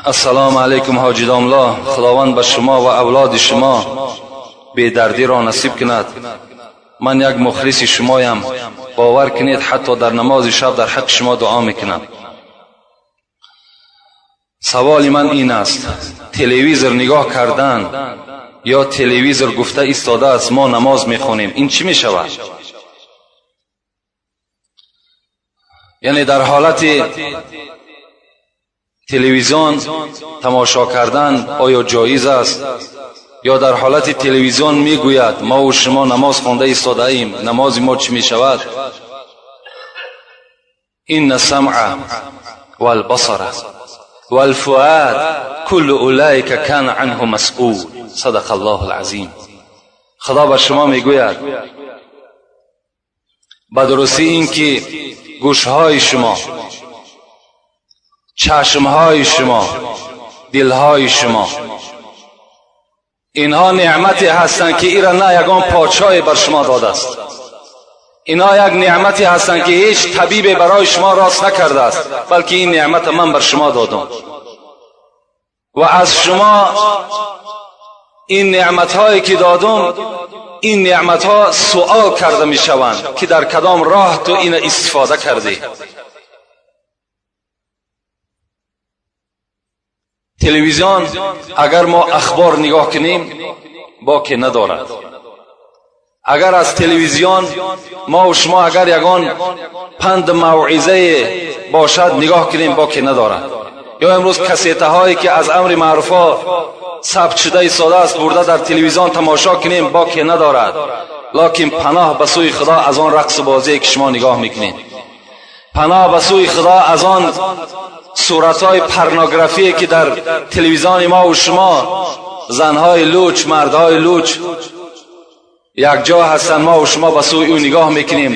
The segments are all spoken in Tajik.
Ассалому алайкум, ҳоҷи домло. Худованд ба шумо ва авлоди шумо бедардиро насиб кунад. Ман як мухлиси шумоям. Бовар кунед, ҳатто дар намози шаб дар ҳаққи шумо дуо мекунам. Саволи ман ин аст: телевизор нигоҳ кардан ё телевизор гуфта истодааст, мо намоз мехонем, ин чӣ мешавад? Яъне дар ҳолати телевизион тамошо кардан оё ҷоиз аст, ё дар ҳолати телевизион мегӯяд, мову шумо намоз хонда истодаем, намози мо чӣ мешавад? Инна самъа валбасара валфуад куллу улайка кана анҳу масъул. Садақа Аллоҳу алазим. Худо ба шумо мегӯяд, ба дурустӣ ин ки гӯшҳои шумо, чашмҳои шумо, дилҳои шумо, инҳо неъмате ҳастанд, ки ира на ягон подшоҳе бар шумо додааст. Инҳо як неъмате ҳастанд, ки ҳеҷ табибе барои шумо рост накардааст, балки ин неъмата ман бар шумо додам. Ва аз шумо ин неъматҳое ки додум, ин неъматҳо суол карда мешаванд, ки дар кадом роҳ ту ина истифода кардӣ. Телевизион агар мо ахбор нигоҳ кунем, боке надорад. Агар аз телевизион мо шумо агар ягон панд мавъизае бошад нигоҳ кунем, боке надорад. Ё имрӯз кассетаҳое ки аз амри маъруфҳо сабт шуда истодааст, бурда дар телевизион тамошо кунем, боке надорад. Локин паноҳ ба сӯи Худо аз он рақсу бозие ки шумо нигоҳ мекунед, паноҳ ба сӯи Худо аз он суратҳои порнографие ки дар телевизиони мо ва шумо занҳои луч, мардҳои луч якҷо ҳастанд, мо ва шумо ба сӯи ӯ нигоҳ мекунем.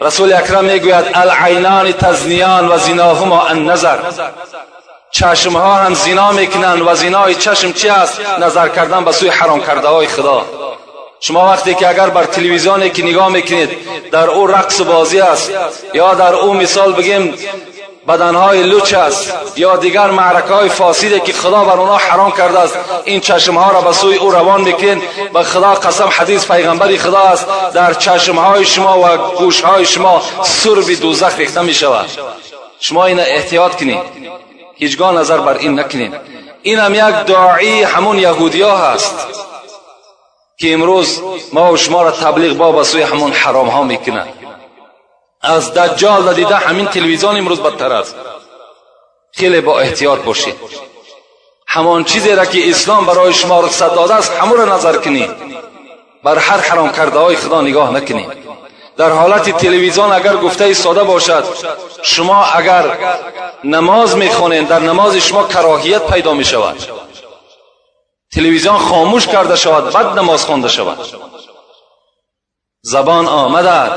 Расули акрам мегӯяд: алайнони тазниён ва зиноҳумо анназар. Чашмҳо ҳам зино мекунанд, ва зинои чашм чи аст? Назар кардан ба сӯи ҳаром кардаҳои Худо. Шумо вақте ки агар бар телевизионе ки нигоҳ мекунед, дар ӯ рақсу бозӣ аст, ё дар ӯ мисол бигем баданҳои луч аст, ё дигар маъракаҳои фосиде ки Худо бар онҳо ҳаром кардааст, ин чашмҳоро ба сӯи ӯ равон мекунед. Ба Худо қасам, ҳадис пайғамбари Худо аст, дар чашмҳои шумо ва гӯшҳои шумо сурби дӯзах рехта мешавад. Шумо ина эҳтиёт кунед, ҳеҷгоҳ назар бар ин накунед. Инам як доии ҳамун яҳудиё ҳаст, ки имрӯз мо шуморо таблиғ ба сӯи ҳамун ҳаромҳо мекунад. Аз даҷҷол дида ҳамин телевизион имрӯз бадтар аст. Хеле бо эҳтиёт бошед. Ҳамон чизеро ки ислом барои шумо рухсат додааст, ҳамонро назар кунед. Бар ҳар ҳаром кардаҳои Худо нигоҳ накунед. Дар ҳолати телевизион агар гуфта истода бошад, шумо агар намоз мехонед, дар намози шумо кароҳият пайдо мешавад. Телевизион хомӯш карда шавад, баъд намоз хонда шавад. Забон омадад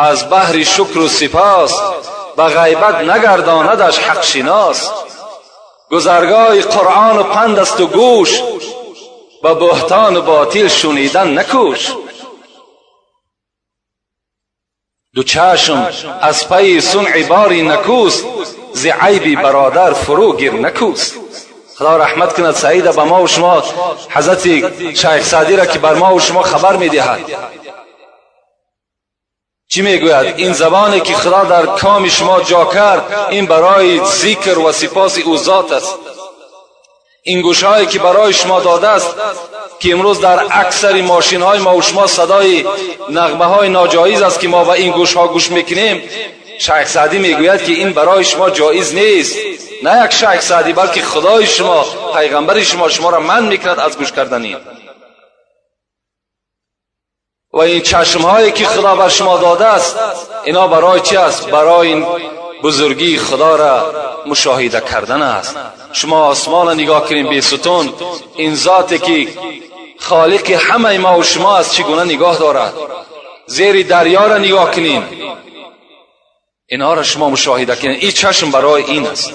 аз баҳри шукру сипос, ба ғайбат нагардонадаш ҳақшинос. Гузаргоҳи Қуръону панд асту гӯш, ба буҳтону ботил шунидан накӯш. Ду чашм аз пайи сунъи бори накӯст, зи айби бародар фурӯ гир накӯст. Худо раҳмат кунад Саида ба мо шумо, ҳазрати шайх Саъдиро ки бар мо шумо хабар медиҳад. Чӣ мегӯяд? Ин забоне ки Худо дар коми шумо ҷо кард, ин барои зикр ва сипоси ӯ зот аст. Ин гӯшҳое ки барои шумо додааст, ки имрӯз дар аксари мошинҳои мо шумо садои нағмаҳои ноҷоиз аст, ки мо ба ин гӯшҳо гӯш мекунем, шайх Саъдӣ мегӯяд, ки ин барои шумо ҷоиз нест. На як шайх Саъдӣ, балки Худои шумо, пайғамбари шумо шуморо манъ мекунад аз гӯш кардани. Ва ин чашмҳое ки Худо бар шумо додааст, ино барои чи аст? Барои бузургии Худоро мушоҳида кардан аст. Шумо осмонро нигоҳ кунед бесутун, ин зоте ки холиқи ҳамаи мо ва шумо аст, чӣ гуна нигоҳ дорад. Зери дарёро нигоҳ кунед, инҳоро шумо мушоҳида кунед. Ин чашм барои ин аст.